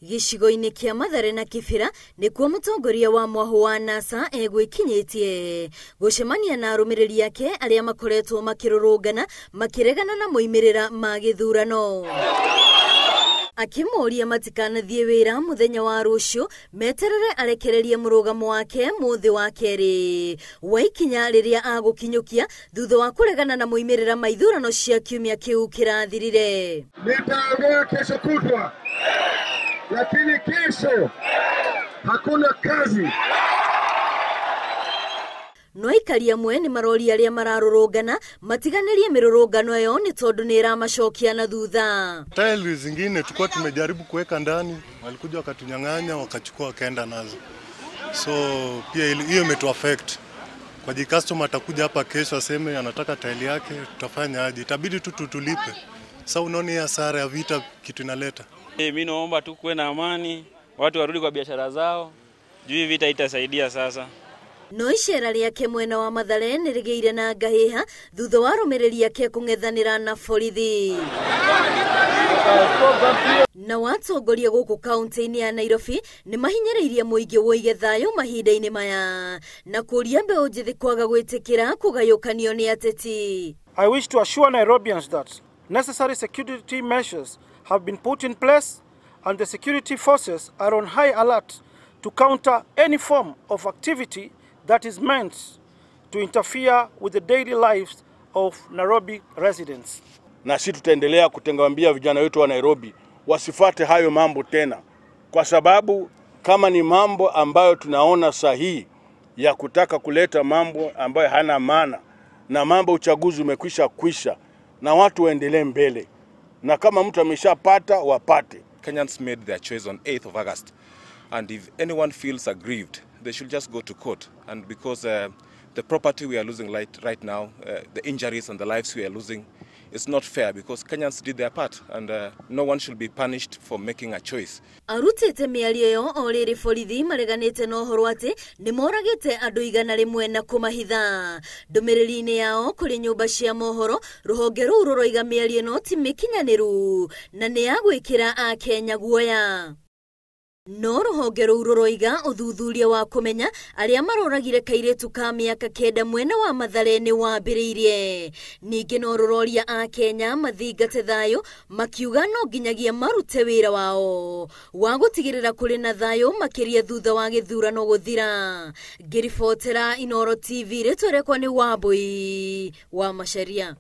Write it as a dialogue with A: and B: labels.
A: Gĩcigo-inĩ kĩa Mathare na Kibera nĩkuo mũtongoria wa mwahũ wa NASA egwĩkinyĩtie gũcemania na arũmĩrĩri ake arĩa makoretwo makĩrũrũngana makĩregana na moimĩrĩra ma gĩthurano. Akĩmoria matikanathiĩ wĩra mũthenya wa rũciũ meterere arekererie mũrũgamo wake mũthĩ wa kerĩ wa ikinya rĩrĩa agũkinyũkia thutha wa kũregana na moimĩrĩra ma ithurano cia kiumia kĩu kĩrathirire.
B: Nitaongea kesho kutwa, lakini kesho hakuna kazi.
A: No aikari amwe nĩ maroria arĩa mararũrũngana matiganĩrie mĩrũrũngano ĩyo nĩ tondũ nĩ ĩramacokia na thutha.
C: Taili zingine tulikuwa tumejaribu kuweka ndani, walikuja wakatunyang'anya, wakachukua wakaenda nazo. So pia hiyo imetu affect. Kwa ji customer atakuja hapa kesho aseme anataka taili yake, tutafanya aje? Itabidi tu tutulipe. Sasa unaona hii hasara ya vita kitu inaleta.
D: Mimi naomba tu kuwe na amani, watu warudi kwa biashara zao. Juu vita itasaidia sasa.
A: No icera rĩake mwena wa Mathare nĩ rĩgĩire na ngahĩha thutha wa arũmĩrĩri ake kũng'ethanĩra na borithi. Na watongoria gũkũ kaunti-inĩ ya Nairobi nĩ mahinyĩrĩirie mũingĩ wũige thayũ mahinda-inĩ maya na kũria mbeũ njĩthĩ kwaga gwĩtĩkĩra kũgayũkanio nĩ ateti.
E: I wish to assure Nairobians that necessary security measures have been put in place and the security forces are on high alert to counter any form of activity that is meant to interfere with the daily lives of Nairobi residents.
F: Na sisi tutaendelea kutengaambia vijana wetu wa Nairobi wasifate hayo mambo tena, kwa sababu kama ni mambo ambayo tunaona sahihi ya kutaka kuleta mambo ambayo hana maana, na mambo uchaguzi umekwisha kwisha, na watu waendelee mbele, na kama mtu ameshapata wapate.
G: Kenyans made their choice on 8th of August, and if anyone feels aggrieved, they should just go to court. And because the property we are losing right now, the injuries and the lives we are losing, it's not fair, because Kenyans did their part, and no one should be punished for making a choice.
A: Arutĩte mĩario ĩyo o rĩrĩ borithi mareganĩte na ũhoro atĩ nĩ moragĩte andũ 100 na kũmahitha. Ndũmĩrĩri-inĩ yao kũrĩ nyũmba cia mohoro, rũhonge rũu rũroiga mĩario ĩno ti mĩkinyanĩru na nĩ ya gwĩkĩra Akenya guoya. No rũhonge rũu rũroiga ũthuthuria wa kũmenya arĩa maroragire kairĩtu ka mĩaka 9 mwena wa Mathare nĩ wambĩrĩirie. Ningĩ no rũroria Akenya mathingate thayũ makiuga no nginyagia marute wĩra wao wa gũtigĩrĩra kũrĩ na thayũ makĩria thutha wa gĩthurano gũthira. Ngĩribotera Inooro TV, rĩtwa rĩakwa nĩ Wambui wa Macharia.